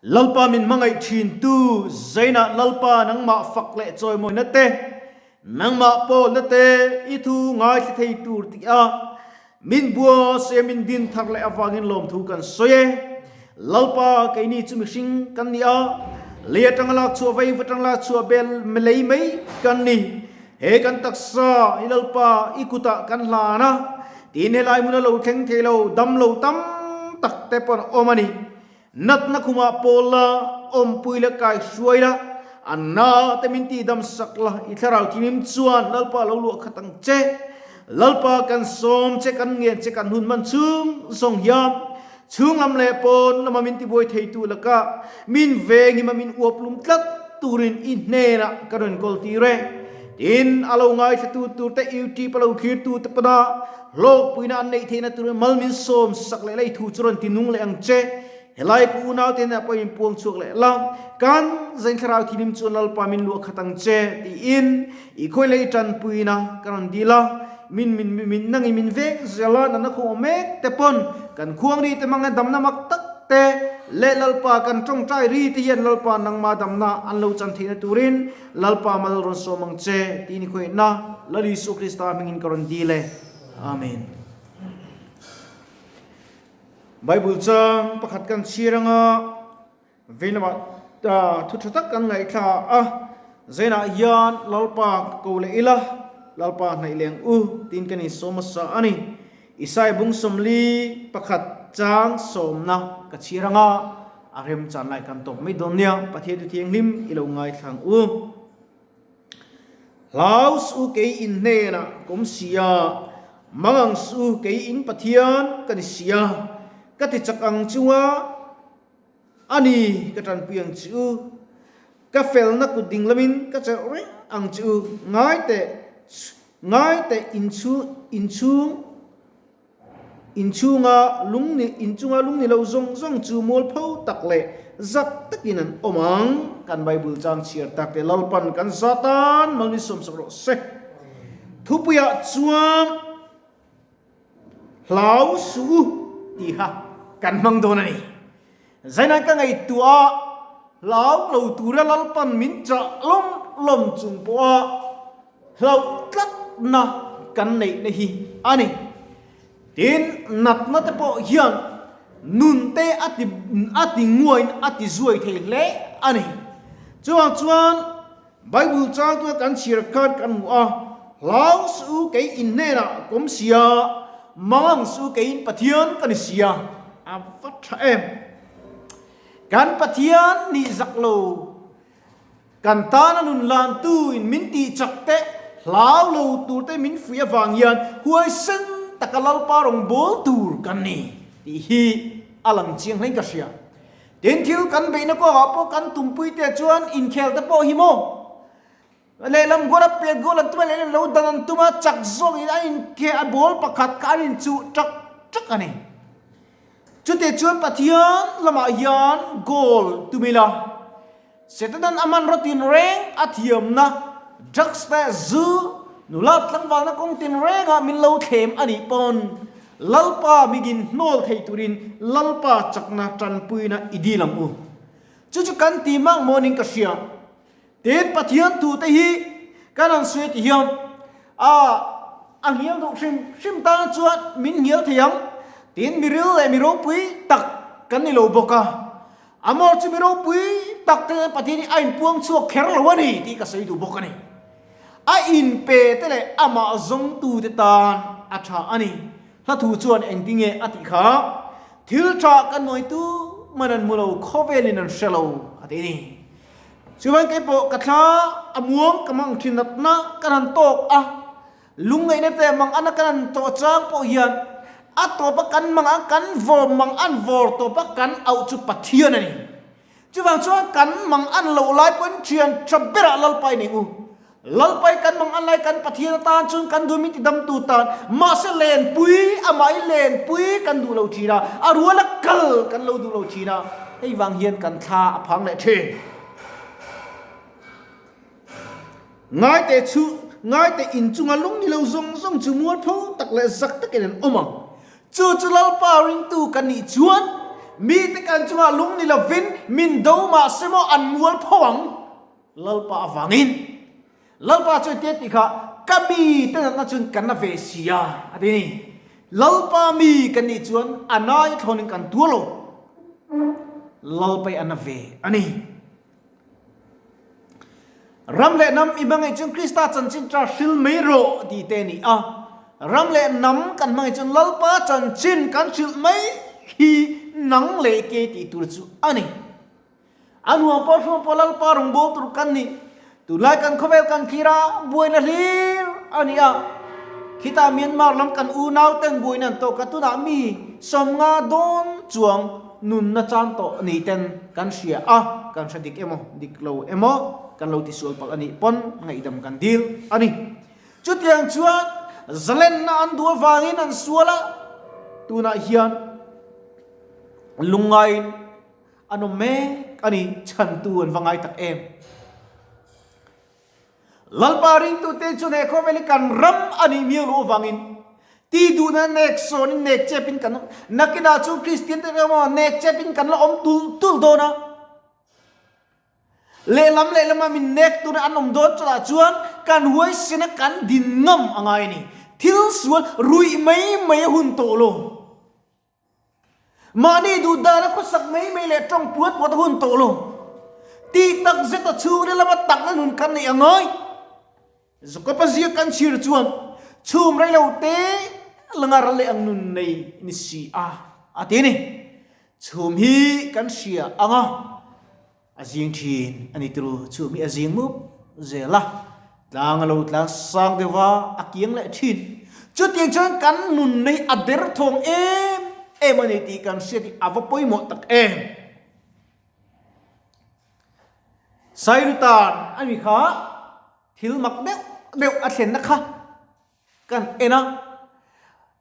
Lalpa min hmangaih thintu Zainah Lalpa nangmah fak leh chawimawina te, nangmah pawlna te i thu ngaithla thei tur tih a min bua se min din thar leh avangin lawmthu kan sawi e. Lalpa keini chu mihring kan ni a, lei atanga lak chhuah vei va tang lak chhuah bel lei mai kan ni. He kan taksa i Lalpa i kutah kan hlan a, tin helai hmuna lo thleng thei lo dam lo tam tak te pawh an awm a ni. Natna khumah pawl la, awmpui la, kai hruai la, a na te min tihdam sak la, i thlarau thinim chuan Lalpa lo luah khat ang che. Lalpa kan sawm che, kan ngen che, kan hun man chung zawng hian chhung lam leh pawn lama min tibuai theitu lakah min vengim a min uap lum tlat turin i hnenah ka rawn kawl tir e. Tin, a lo ngaithlatu turte YouTube a lo thlirtu te pawna Hlawkpuina an neih theihna turin mal min sawm sak leh lei thu chu rawn ti nung leh ang che. Helai pu unau te hnenah pawh in puang chhuak leh la, kan zain thlarau thilim chuan Lalpa min luah khat ang che tiin i khawi leh i tanpuina ka rawn dil a. Min min min nangin min veng zel a, natna khuang awm mek te pawn kan khuang ri te hmanga damna mak tak te leh Lalpa kan tawngtai ri te hian Lalpa nangma damna an lo chan theihna turin Lalpa mal rawn sawm ang che tih ni khawihna Lal Isu Krista hmingin ka rawn dil e. Amen. Bible chang pakhat kan chhir anga vei lamah thu tha tak kan ngaihthla a, zainah hian Lalpa ko leh ila, Lalpa hnaih leng u tiin kan insawm hmasa a ni. Isai bung 41 chang sawmna ka chhir anga a rem chan lai kan tawp mai dawn nia, Pathian thu thianghlim i lo ngaithla ang u. Hlau su kei in hnenah ka awm si a, mangang su kei in Pathian ka ni si a, ka ti chak ang chunga a ni ka tanpui ang che u, ka felna kut ding lamin ka chelh reng ang che u, ngai teh ngai teh in chhung in chhung in chhunga lung ni in chunga lung ni lo zawng zawng chu mualpho tak leh zak takin an awm ang. Kan Bible chang chhiar tak te Lalpan kan za tan mal ni sawmsak rawh se. Thupuiah chuan hlau suh u tiha kan hmang dawn a ni. Zainah ka ngaihtuah a, hlau lo tura Lalpan min chah lawm lawm chung pawha hlauh tlatna kan neihna hi a ni. Tin, natna te pawh hian nun te a ti a ti nguain a ti zuai thei hle a ni. Chuvang chuan Bible changtua kan chhiar khan kan hmu a, Hlau suh u kei in hnenah ka awm sia, mangang suh u keiin Pathian ka ni sia. A va tha em! Kan Pathian nih zak lo, kan tana nun lantu in min tih chak te, hlau lo tur te min fuih avang hian huaisen taka Lalpa rawngbâwl tur kan ni tih hi a lang chiang hlein ka hria. Tin, thil kan beihna kawngah pawh kan tumpui te chuan inkhel te pawh hi maw? Lehlam goal a pet goal an tum a, lehlam lo dan an tum a, chak zawkin an inkhel a ball pakhat kha an inchuh ṭak ṭak a ni. Chutih chuan Pathian lamah hian goal tum ila, Setanan a hmanraw tinreng a thiamna, drugs leh zu, nula tlangvalna kawng tinrengah min lo thlem a nih pawn Lalpa migin hnawl thei turin Lalpa chakna tanpuina i dil ang u. Chu chu kan ti mang mawnin ka hria. Tin, Pathian tute hi kan han sawi ti hian a a hnial duh hrim hrim tan chuan min hnial thei ang. Tin, mi ril leh mi ropui tak kan ni lo bawk a. Amor chu mi ropui tak te Pathian hi a inpuang chhuak kher lo a ni tih ka sawi duh bawk a ni. A inpe te leh amah zawngtute tan a tha a ni. Hla thu chuan engtinge a tih kha, Thil tha kan nuaitu man an hmu lo, khawvelin an hre lo a ti a ni. Chuan keipawh ka thla a muang ka mang thin natna kan han tawk a, Lungngaihna te mang ana kan an tawh chang pawh hian a tawpa kan mang ang kan vawm mang an vawr tawpa kan auh chu Pathian a ni. Chuvang chuan kan mang an loh lai pawhin thian tha berah Lalpai nei u. Lalpai kan mang an lai kan Pathian atan chuan kan duh min tidamtu tan mahse lenpui amah i lenpui kan duh lo thin a, a ruala kal kan lo duh lo thin a, hei vang hian kan thla a phang leh thin. Ngaite chu, ngaite in chunga lung ni lo zawng zawng chu mualpho tak leh zak takin an awm ang. Chu chu Lalpa ringtu kan nih chuan Mite kan chungah lung ni lovin min do mah se maw an mual pho ang Lalpa avangin. Lalpa chuan tia tih kha ka mi te natna chuan kan na ve si a, a ti ni. Lalpa mi kan nih chuan a nai thlawnin kan tuar lo. Lalpa hi a na ve a ni. Ram leh hnam i hmangaih chuan Krista chanchin ṭa hril mai rawh tih te a ni a. Ram leh hnam kan hmangaih chuan Lalpa chanchin kan hrilh mai hi nang leh ke tih tur chu a ni. A nuam pawh hruam pawh Lalpa rawngbâwl tur kan ni. Tunlai kan khawvel kan thlir a, buaina hlir a ni a. Khitah Myanmar lam kan unau ten buaina an tawk a, tunah mi 50 dawn chuang nunna chan tawh ni ten kan hria a, kan hre dik emaw dik lo emaw kan lo tisual palh a nih pawn ngaihdam kan dil a ni. Chutiang chuan zalenna an duh avangin an sual a, tunah hian lungngaiin An awm mek a ni, chhantu an va ngai tak em. Lalpa ringtute chuan he khawvel hi kan ram a nih miau loh avangin ti duhna nek sawnin nek chepin kan awm. Nakinah chuan Kristian te emaw nek chepin kan la awm tulh tulh dawn a. Lehlam lehlama min nek tur an awm dawn chutah chuan kan huaisena kan din ngam a ngai a ni. Thil sual ruih mai mai a hun tawh lo. Mahni duh dana khawsak mai mai leh tawng puat puat a hun tawh lo. Tih tak zet a chhungril lama takna nun kan neih a ngai. Jakob-a ziak kan chhir chuan chhum rei lo te langa ral leh ang nun nei ni si a, a ti a ni. Chhum hi kan hria ang a, a zing thin a ni turu. Chhum hi a zing mup zel a, tlang a lo tlang sang deuh va, a kiang leh thin. Chutiang chuan kan nun nei a derthawng em em a ni tih kan hriat hi a va pawimawh tak em. Sailutar a ni kha thil mak deuh deuh a thlenna kha kan en a,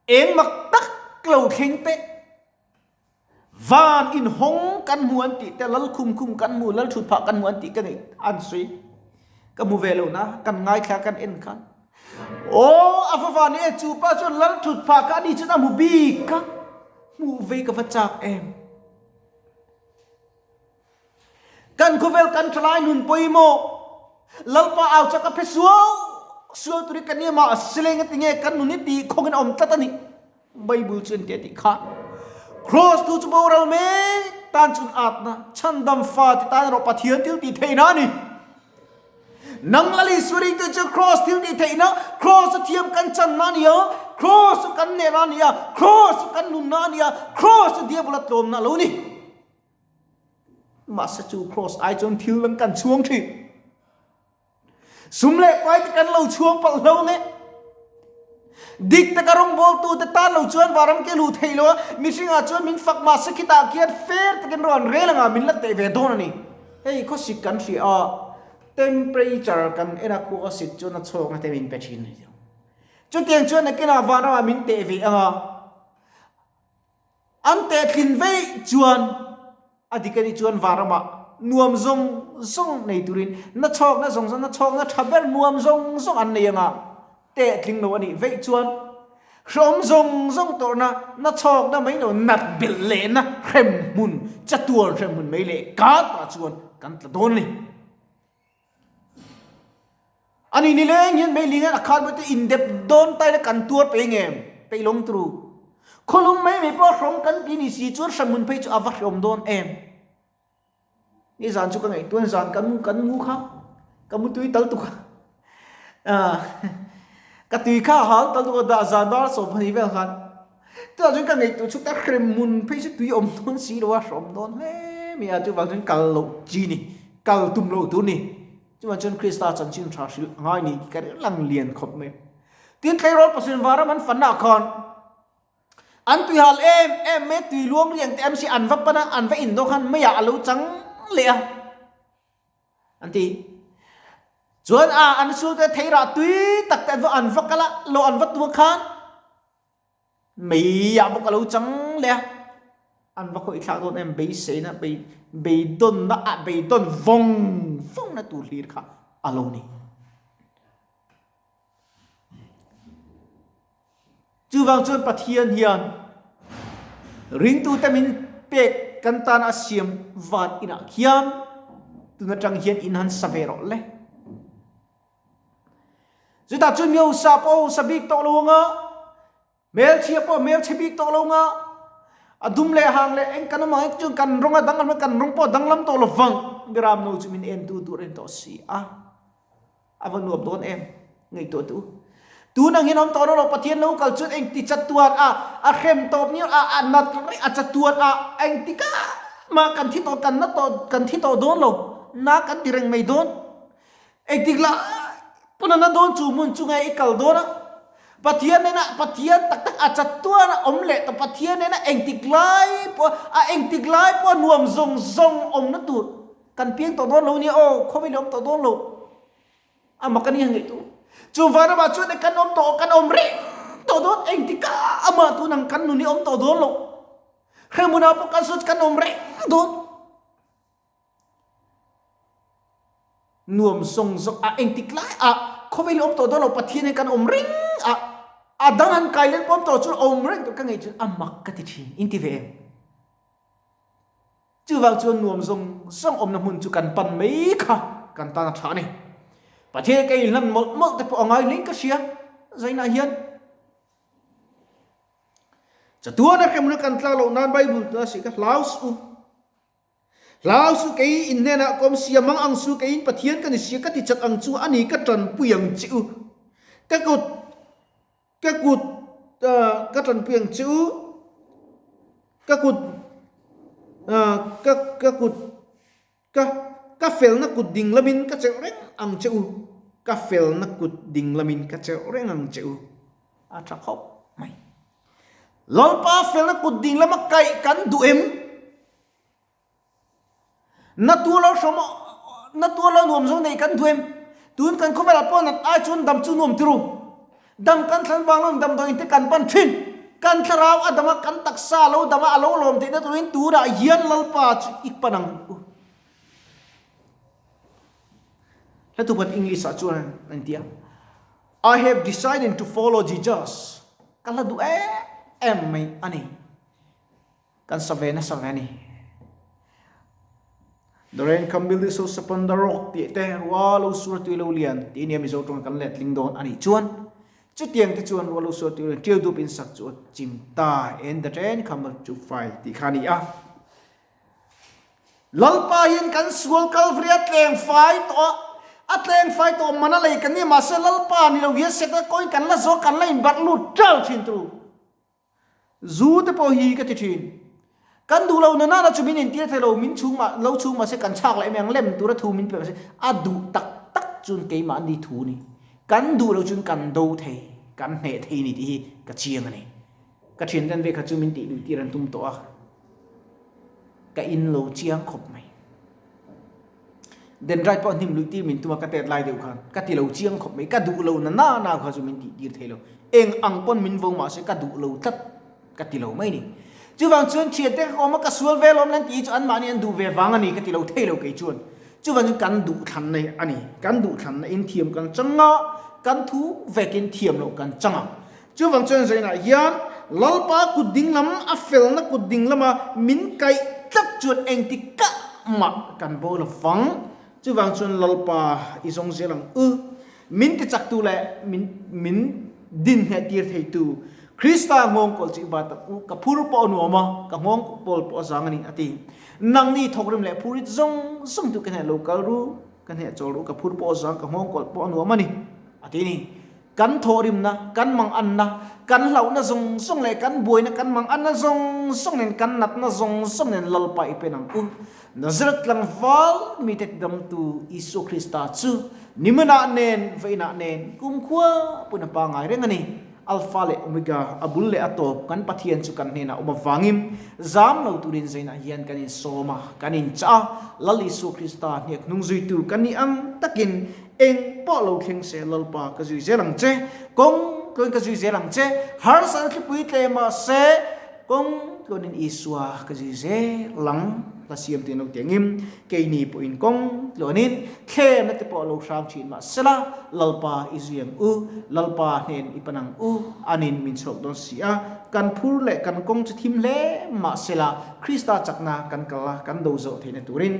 eng mak tak lo thleng teh. Van inhawng kan hmu an tih te, lal khum khum kan hmu, lal thut phah kan hmu an tih ka neih an sawi. Ka hmu ve lo na, kan ngaithla kan en khan. Aw, a va van e, chu pa chuan lal thut phah kha ani chuan a hmu bik kha. Hmuh vei ka va chak em. Kan khawvel kan thalai nun pawimawh Lalpa au chak a phe suau suau turin kan nia mah sileng a ti nge kan nun hi tih khawngin a awm tlat a ni. Bible chu engtia tih kha Cross tu chu boral mek tan chun atna chhandam fa ti tan erawh Pathian thil tih theihna a ni. Nang Lal Isua ringtu chu Cross thil tih theihna, Cross chu thiam kan channa a ni a, Cross chu kan nehna a ni a, Cross chu kan nunna a ni a, Cross chu diabola tlawmna a lo ni. Mahse chu Cross ai chuan thil dang kan chhuang thin. Sum leh pai te kan lo chhuang palh hlo nge. Dik taka rawngbawltu te tan lo chuan varam ke luh theih lo a, mihring ah chuan min fak mahse khitah khian fair takin rawn rel anga min la teh ve dawn a ni. Hei khawsik kan hria a, temperature kan en a khu a sik chuan a chhawk na te min pe thin a ni. Chutiang chuan nakinah vanramah min teh ve anga. An tehtlin veih chuan a dik a nih chuan vanramah nuam zawng zawng nei turin na chhawkna zawng zawng, na chhawkna tha ber nuam zawng zawng an nei anga tehtling lo a nih veih chuan hrehawm zawng zawng tawrhna, na chhawkna mai lo nat belh lehna hremhmun, chatuan hremhmun mai leh kâtah chuan kan tla dawn a ni. A ni nileng hian mei ling a khat te indep dawn taina kan tuar pe nge peih lawng turu. Khawlum mai mai pawh hrawm kan ti ni si chuan hranghmun phei chu a va hreawm dawn em. Ni zan chu ka ngaihtuah zan kan mu kan mu kha ka mu tui tal tuk a. Ka tui kha hal tal tuk a dah zan dar 12 vel khan. Chutah chuan ka ngaihtuah chhuk ta hremhmun phei chu tui awm dawn si lo a hreawm dawn hle mai a chuvang chuan kal loh chi ni kal tum loh tur ni. Chuvang chuan Krista chanchin tha hrilh a ngai ni tih ka ring lang lian khawp mai. Tin tleirawl pasien varam an fanna ah khan an tui hal em em mai a tui luang riang te an hria an va pan a an va in dawn khan meiah a lo chang leh a an ti. Chuan a an sul te theirah tui tak te an va an va kal a lo an va tua khan Meiah bawk a lo chang leh a, an va khawih thlak dawn em beiseina bei beidawnna ah beidawn vawng vawngna tur hlir kha a lo ni. Chuvang chuan Pathian hian ringtute min pek. kan tana a siam van inah khian tun atang hian in han sa ve rawh le. Chutah chuan mi hausa pawh hausa bik tawh lo anga, hmelchhia pawh hmelchhe bik tawh lo anga, a dum leh hang leh eng kan awm ang eng chuan kan rawng a danglam a kan rawng pawh a danglam tawh lo vang. Miram no chu min en tu tur a ni tawh si a. A va nuam dawn em? Ngaihtuah teh u. Tun ang hian awm tawh lo Pathian lo kal chuan engti chatuan a a hrem tawp ni a a nat reng a chatuan a engtika mah kan thi tawh kan na tawh kan thi tawh dawn lo na kan ti reng mai dawn. Engtik lah pawn a na dawn chu hmun chu nge i kal dawn a Pathian nena Pathian tak tak a chatuan a awm leh tawh Pathian nena engtik lai pawh a engtik lai pawh a nuam zawng zawng awmna tur Kan piang tawh dawn lo nia aw, khawvel i awm tawh dawn lo. A mak a ni han ngaihtuah. Chu vanramah chuan e kan awm tawh, kan awm reng tawh dawn, engtikah amah tun ang kan nun i awm tawh dawn lo. Hremhmunah pawh kan sawi chu kan awm reng dawn. Nuam zawng zawng a engtik lai a khawvel i awm tawh dawn lo, Pathian hian kan awm reng a, a dang han kai len pawh awm tawh chuan awm reng tawh ka ngaih chuan a mak ka ti thin, inti ve em? Chuvang chuan nuam zawng zawng awmna hmun chu kan pan mai kha kan tan a tha a ni. Pathian ka inhlan mawlh mawlh te pawh a ngai hlein ka hria zainah hian. Chatuana hremna kan tlak loh nan Bible tuna sih kha hlau suh u. Hlau suh kei in hnenah ka awm sia mang ang suh keiin Pathian ka ni sia ka ti chak ang chu a ni ka tanpui ang che u. Ka kut Ka kut ka tanpui ang che u, ka kut ka ka kut ka ka felna kut ding lamin ka chelh reng ang che u, ka felna kut ding lamin ka chelh reng ang che u. A tha khawp mai. Lalpa felna kut ding lama kaih kan duh em? Na tuar lo hrawm na tuar lo nuam zawng nei kan duh em? Tun kan khawvelah pawh nat ai chuan dam chu nuam tiru. Dam kan thlan vang lo damdawiin te kan pan thin. Kan thlarau a dam a, kan taksa a lo dam a, a lo lawm theihna turin tunah hian Lalpa chu i pan ang u. Hlatuphat English ah chuan an ti a, I have decided to follow Jesus. Ka hla duh em em mai a ni. Kan sa ve nasa ve a ni. The rain come build this house upon the rock tih te rua lo sur tui lo lian tih nia Mizo tawng kan let ling dawn a nih chuan chutiang te chuan rua lo sur tui lo lian tiu dup in sak chu a chim ta en the rain come to fai tih kha a ni a. Lalpa hian kan sual Kalvari a tleng fai tawh a, a tleng fai tawh man a lei kan ni mahse Lalpa ni lo hian Satan kawiin kan la zawk kan la inbarh lut ṭal ṭhin turu. Zu te pawh hi ka ti thin. Kan duh lo nana na chu min intir thei lo, min chhung mah lo chhung mah se kan chhak leh em ang lem tura thu min pe mah se a duh tak tak chuan keimahni thu ni. Kan duh lo chuan kan do thei, kan hneh thei ni tih hi ka chiang a ni. Ka thian ten ve kha chu min tih duh tir an tum tawh a, ka in lo chiang khawp mai. Dendrite pawh hnim luih tir min tum a ka tet lai deuh khan ka ti lo chiang khawp mai ka duh lo na na na kha chu min tih tir thei lo eng ang pawn min vo mahse ka duh lo tlat ka ti lo mai ni chuvang chuan thiante ka awm a ka sual ve lawm lan tih hi chu anmahni an duh ve vang a ni ka ti lo thei lo kei chuan chuvang chuan kan duh thlan na a ni kan duh thlan na in thiam kan chang a kan thu vekin thiam loh kan chang ang chuvang chuan zainah hian Lalpa kut ding lam a felna kut ding lama min kaih tlat chuan engti kah mah kan bo lo vang. Chuvang chuan Lalpa i zawng zel ang u. Min tichaktu leh min min din hneh tir theitu Krista nghawng kawl chu i bat ang u. Ka phur pawh a nuam a, ka nghawng pawl pawh a zang a ni, a ti. Nangni thawkrim leh phurit zawng zawng tu ka hneh lo kal ru, ka hneh chawl ru, ka phur pawh a zang, ka nghawng kawl pawh a nuam a ni, a ti a ni. Kan thawhrimna, kan manganna, kan hlauhna zawng zawng leh kan buaina, kan manganna zawng zawng nen, kan natna zawng zawng nen Lalpa i pen ang u. Nazareth tlangval mite tidamtu Isua Krista chu niminah nen, vawiinah nen, kumkhua pawhin a pangngai reng a ni. Alpha leh Omega, a bul leh a tawp, kan Pathian chu kan hnenah awm avangin zam lo turin zainah hian kan insawm a, kan inchah a, Lal Isua Krista hniak hnung zuitu kan nih ang takin Eng pawh lo thleng se Lalpa ka zui zel ang che, kawng tluain ka zui zel ang che, harsatna thlipui tle mahse kawng tluanin Isua ka zui zel ang. Hla siam te lo tiangin keini pawhin kawng tluanin thlemna te pawh lo hram thin mah sela, Lalpa i zui ang u, Lalpa hnen i pan ang u, anin min chhuak dawn si a, kan phur leh kan kawng chu thim hle mah sela, Krista chakna kan kal a, kan do zawh theihna turin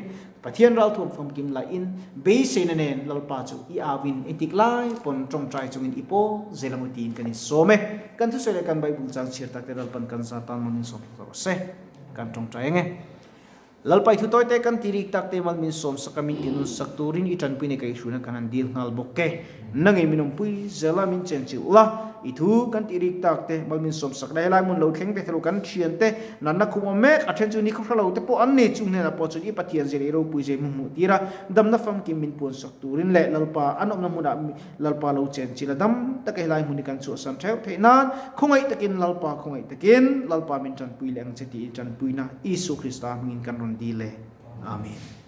Pathian ralthuam famkim laiin beiseina nen Lalpa chu i auin engtik lai pawn tawngtai chungin i pawl zel ang u tiin kan insawm e. Kan thusawi leh kan Bible chang chhiar tak te Lalpan kan zar tan mal min sawm sak rawh se. Kan tawngtai ang e. Lalpa i thu tawi te kan ti rik tak te mal min sawm sak a min ti nun sak turin i tanpui nei kaihhruina kan han dil nghal bawk e. Nangin min awmpui zel a min chenchilh la, i thu kan tih rik tak te, mal min sawm sak la, helai hmun lo thleng te thalo kan thian te, natna khum awm mek, a then chu ni khawhra lo te pawh an ni, chung hnenah pawh chuan i Pathian zia leh i ropui zia i hmu hmuh tir a, damna famkim min puan sak turin leh Lalpa an awmna hmunah Lalpa lo chenchilh a, dam taka helai hmun hi kan chhuahsan theuh theih nan khawngaih takin Lalpa khawngaih takin Lalpa min tanpui leh ang che tih i tanpuina Isu Krista hmingin kan rawn dil e. Amen.